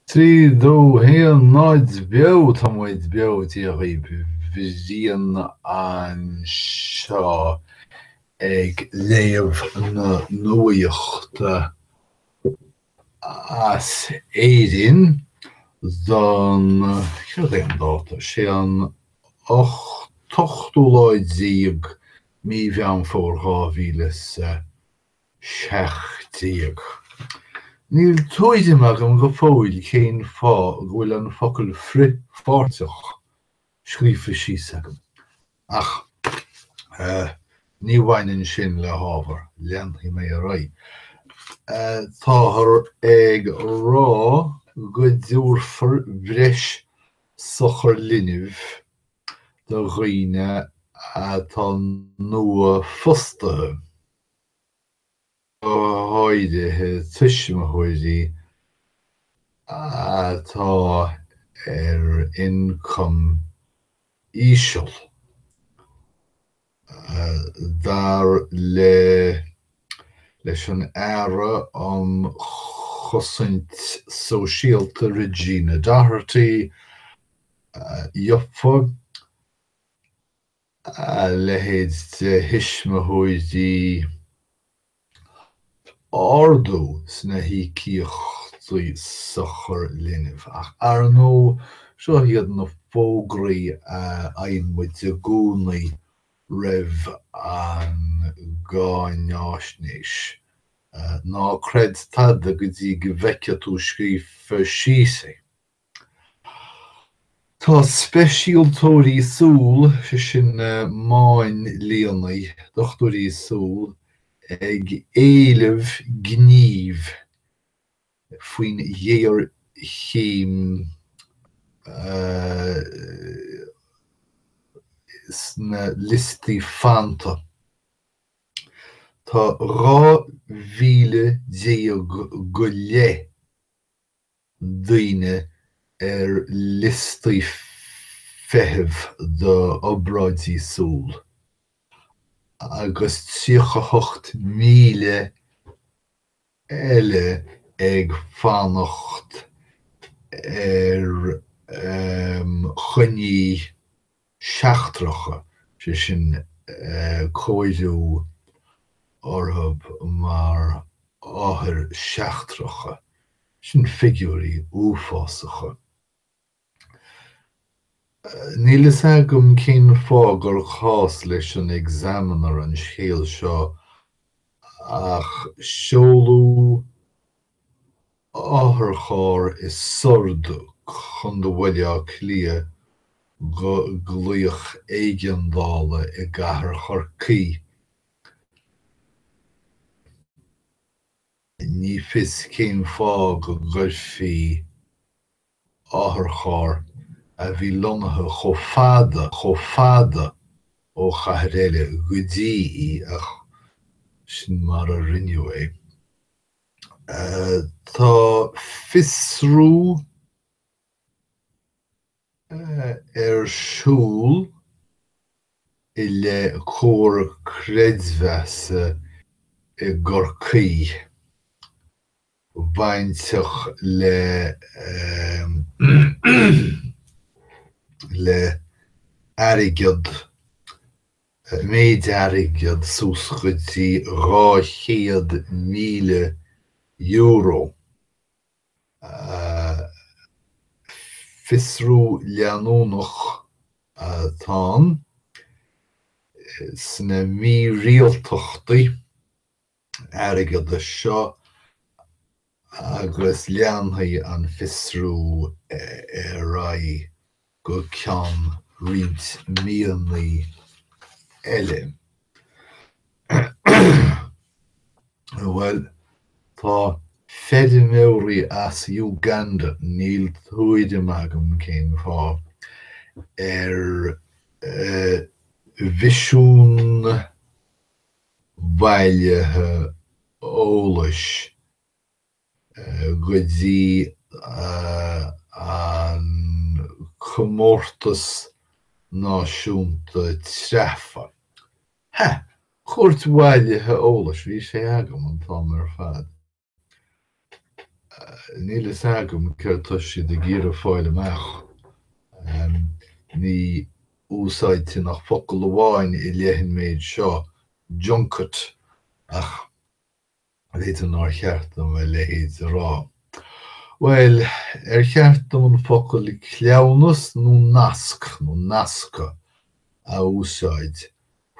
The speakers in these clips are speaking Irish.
3, 2, 1, 0, Beo! Tá muid beo, Dia dhaoibh, Brian anseo ag léamh na nuachta as Éirinn don, céard é an dáta? Sé an t-ochtú lá déag mí Mheán Fómhair 2000 17. Níl tuairim agam go fóill cén fáth go bhfuil an focal frithpháirteach scríofa síos agam, ach ní bhaineann sin le hábhar, leanfaidh mé ar aghaidh. Táthar ag rá go dtabharfar breis sochar linbh do dhaoine atá nua-fhostaithe. go háirithe tuismitheoirí atá ar ioncam íseal. Dar le leis an Aire um Chosaint Sóisialta Regina Doherty, gheobhaidh a leithéid de thuismitheoirí ardú sna híocaíochtaí sochar linbh. Ach ar ndóigh, seo iad na fógraí a fhaigheann muid i gcónaí roimh an gcáináisnéis. Ná creid tada go dtí go bhfeicfidh tú scríofa síos é. Tá speisialtóirí súl, sé sin máinlianna, dochtúirí súl, ag éileamh gnímh faoin ghéarchéim sna liostaí fanta. Tá 12,000 go leith daoine ar liostaí feithimh d'obráidí súl, agus 38,000 eile ag fanacht ar choinní seachtracha, sé sin cóiriú orthu mar othair seachtracha. Sin figiúirí uafásacha. Níl fhios agam cén fáth gur cás leis an Examiner an scéal seo ach seoladh otharcharr i Sord, Contae Bhaile Átha Cliath go glaoch éigeandála i gcathair Chorcaí. Ní fios cén fáth go gcuirfí otharcharr a bhí lonnaithe chomh fada chomh fada ó chathair eile go dtí í ach sin mar a rinneadh é. Tá fiosrú ar siúl i leith comhar creidmheasa i gCorcaigh bainteach le le airgead, méid airgid suas go dtí €200,000. Fiosrú leanúnach atá ann sna mírialtachtaí airgeadais seo agus leanfaidh an fiosrú ar aghaidh go ceann roinnt míonna eile. Bhuel, tá feirmeoirí as Uganda, níl tuairim agam cén fáth, ar mhisiún bailithe eolais go dtí an comórtas náisiúnta treafa. Ha! Cuairt bhailithe eolais, bhí sé agam an t-am ar fad. Níl fhios agam céard tá siad ag iarraidh fáil amach. Ní úsáidfinn ach focal amháin i leith an méid seo, junket, ach b'fhéidir nár cheart dom a leithéid a rá. Bhuel, ar cheart dom an focal cleamhnas nó nasc, nó nascadh, a úsáid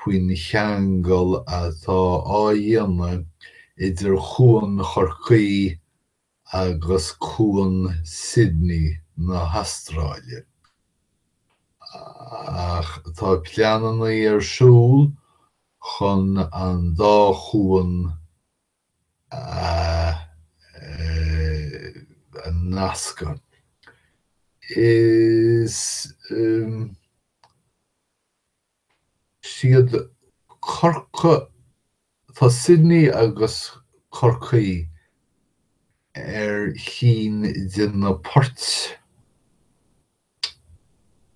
faoin cheangal atá á dhéanamh idir Cuan Chorcaí agus Cuan Sydney na hAstráile. Ach tá pleananna ar siúl chun an dá chuan a nascadh. Is iad Corca, tá Sydney agus Corcaigh ar chinn de na poirt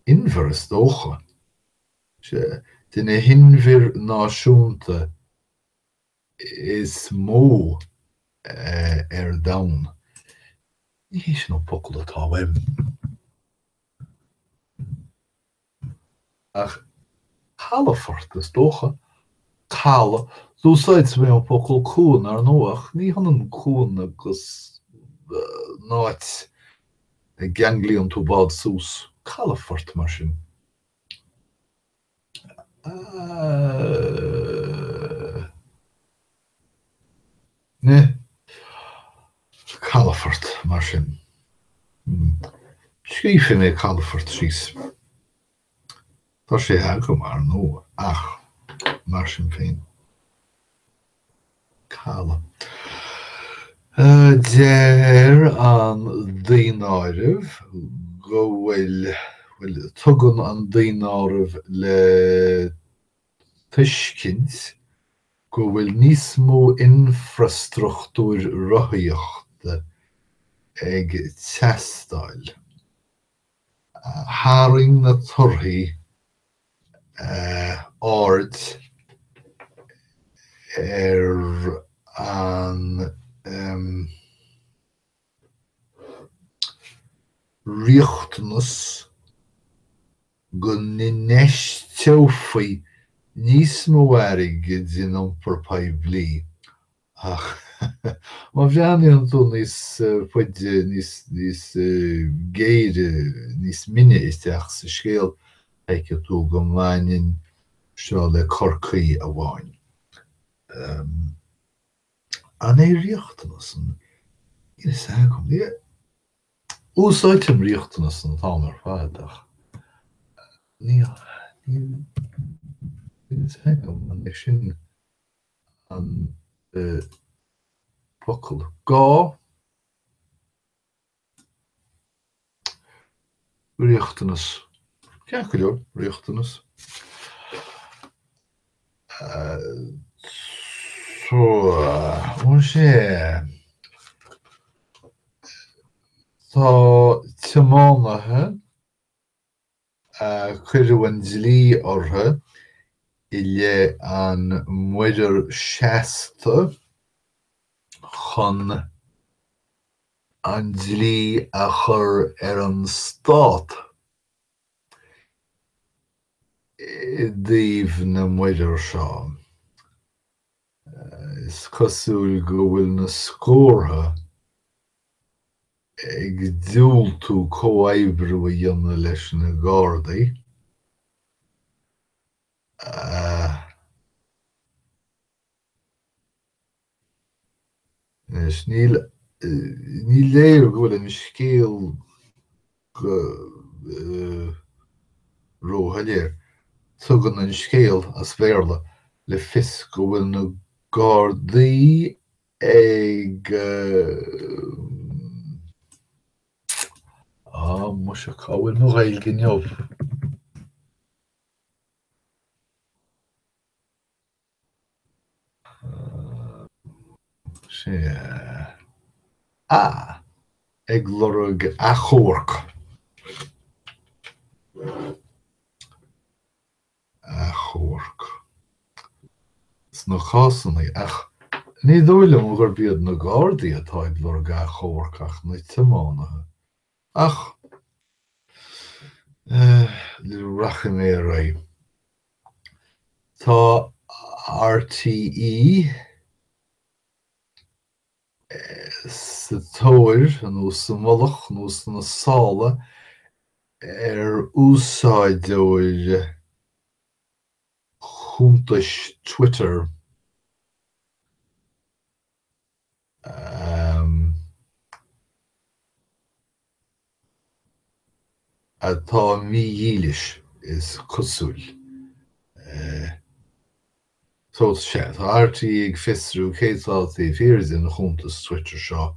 inbhir, is dócha, de na hinbhir náisiúnta is mó ar domhan. Ní hé sin an focal atá uaim. Ach calafort, is dócha. Cala. D'úsáid mé an focal cuan, ar ndóigh, ach ní hionann cuan agus an áit a gceanglaíonn tú bád suas. Calafort, mar sin. Calafort, mar sin. Scríobfaidh mé calafort síos. Tá sé agam, ar ndóigh, ach mar sin féin. Caladh. Deir an daonáireamh go bhfuil, bhuel, tugann an daonáireamh le tuiscint go bhfuil níos mó infreastruchtúir rothaíochta ag teastáil. Tharraing na torthaí aird ar an riachtanas go n-infheisteofaí níos mó airgid in iompar poiblí Ach má bhreathnaíonn tú níos faide, níos, níos géire, níos mine isteach sa scéal, feicfidh tú go mbaineann seo le Corcaigh amháin. An é riachtanas an, níl a fhios agam. Úsáidim riachtanas an t-am ar fad ach níl, níl a fhios agam an é sin an focal gá, riachtanas, ceart go leor, riachtanas. Tá tiománaithe a cuireadh an dlí orthu i leith an mhuirir seasta chun an dlí a chur ar an stát i dtaobh na muirear seo. Is cosúil go bhfuil na scórtha ag diúltú comhoibriú a dhéanamh leis na Gardaí. Anois, níl, ní léir go bhfuil an scéal go róshoiléir. Tugann an scéal, as Béarla, le fios go bhfuil na Gardaí ag Á, muise, cá bhfuil mo Ghaeilge inniu? Sea. Ah! Ag lorg achomharc. Achomharc. Sna cásanna, ach. Ní dóigh liom gurb iad na Gardaí atá ag lorg achomharc ach na tiománaithe. Ach rachaidh mé ar aghaidh. Tá RTÉ sa tóir nó sa mullach nó sna sála ar úsáideoir cuntais Twitter atá mídhílis, is cosúil. So, sea, tá RTÉ ag fiosrú cé tá taobh thiar den chuntas Twitter seo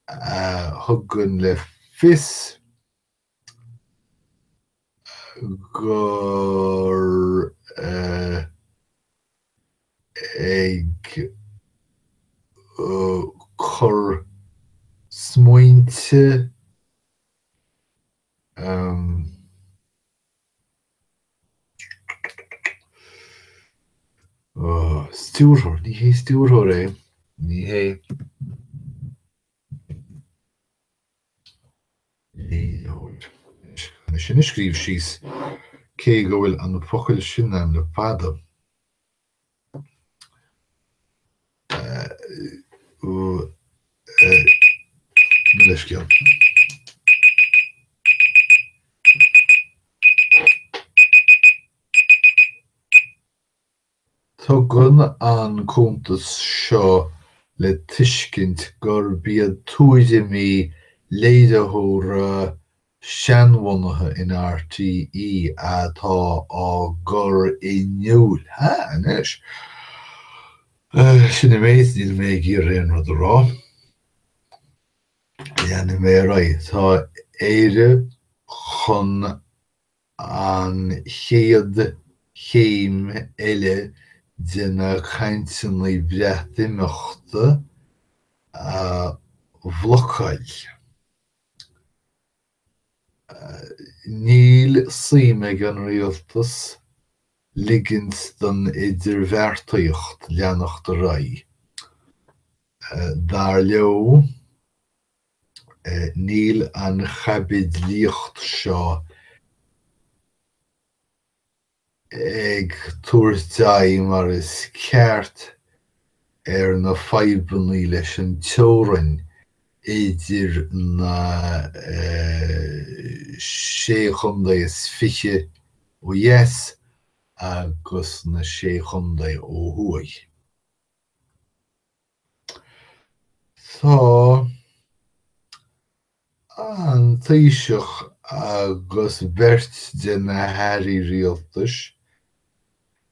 a thugann le fios gur ag cur smaointe stiúrthóir, ní hé stiúrthóir é, ní hé. Léiritheoir. Anois sin a scríobh síos, cé go bhfuil an focal sin ann le fada. Mo leithscéal. Tugann an cuntas seo le tuiscint gurb iad tuairimí léiritheora seanbhunaithe in RTÉ atá á gcur in iúl. Ha, anois! Sin an méid, níl mé ag iarraidh aon rud a rá. Leanfaidh mé ar aghaidh. Tá Éire chun an chéad chéim eile de na cainteanna Breatimeachta a bhlocáil. Níl suim ag an rialtas ligint don idirbheartaíocht leanacht ar aghaidh. Dar leo, Níl an chaibidlíocht seo ag tabhairt aghaidh mar is ceart ar na fadhbanna leis an teorainn idir na sé chontae is fiche ó dheas agus na sé chontae ó thuaidh. Tá an Taoiseach agus beirt de na hairí rialtais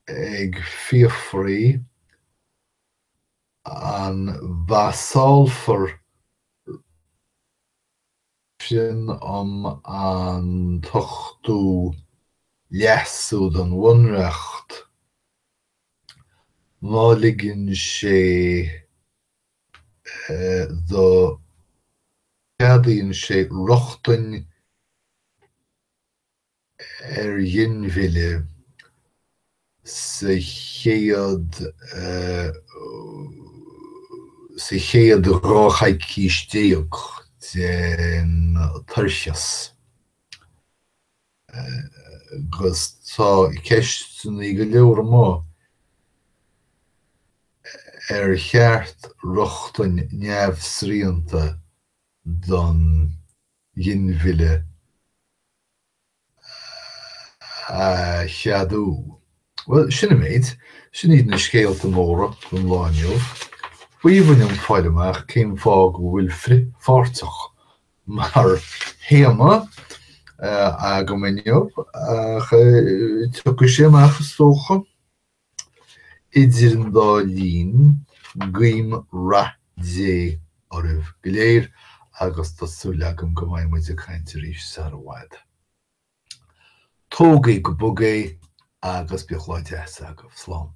ag fiafraí an bpasálfar reifreann um an t-ochtú leasú don Bhunreacht. Má ligeann sé do ceadaíonn sé rochtain ar ghinmhilleadh sa chéad sa chéad 12 choicís den toircheas. Agus tá ceisteanna go leor amuigh ar cheart rochtain neamhsrianta don ghinmhilleadh a cheadú. Bhuel, sin an méid. Sin iad na scéalta móra don lá inniu. B'aoibhinn liom fáil amach cén fáth go bhfuil frithpháirteach mar théama agam inniu, ach tiocfaidh sé amach is dócha. Idir an dá linn, guím rath Dé oraibh go léir agus tá súil agam go mbeidh muid ag caint arís sar i bhfad. Tógaigí go bog é agus bíodh lá deas agaibh. Slán.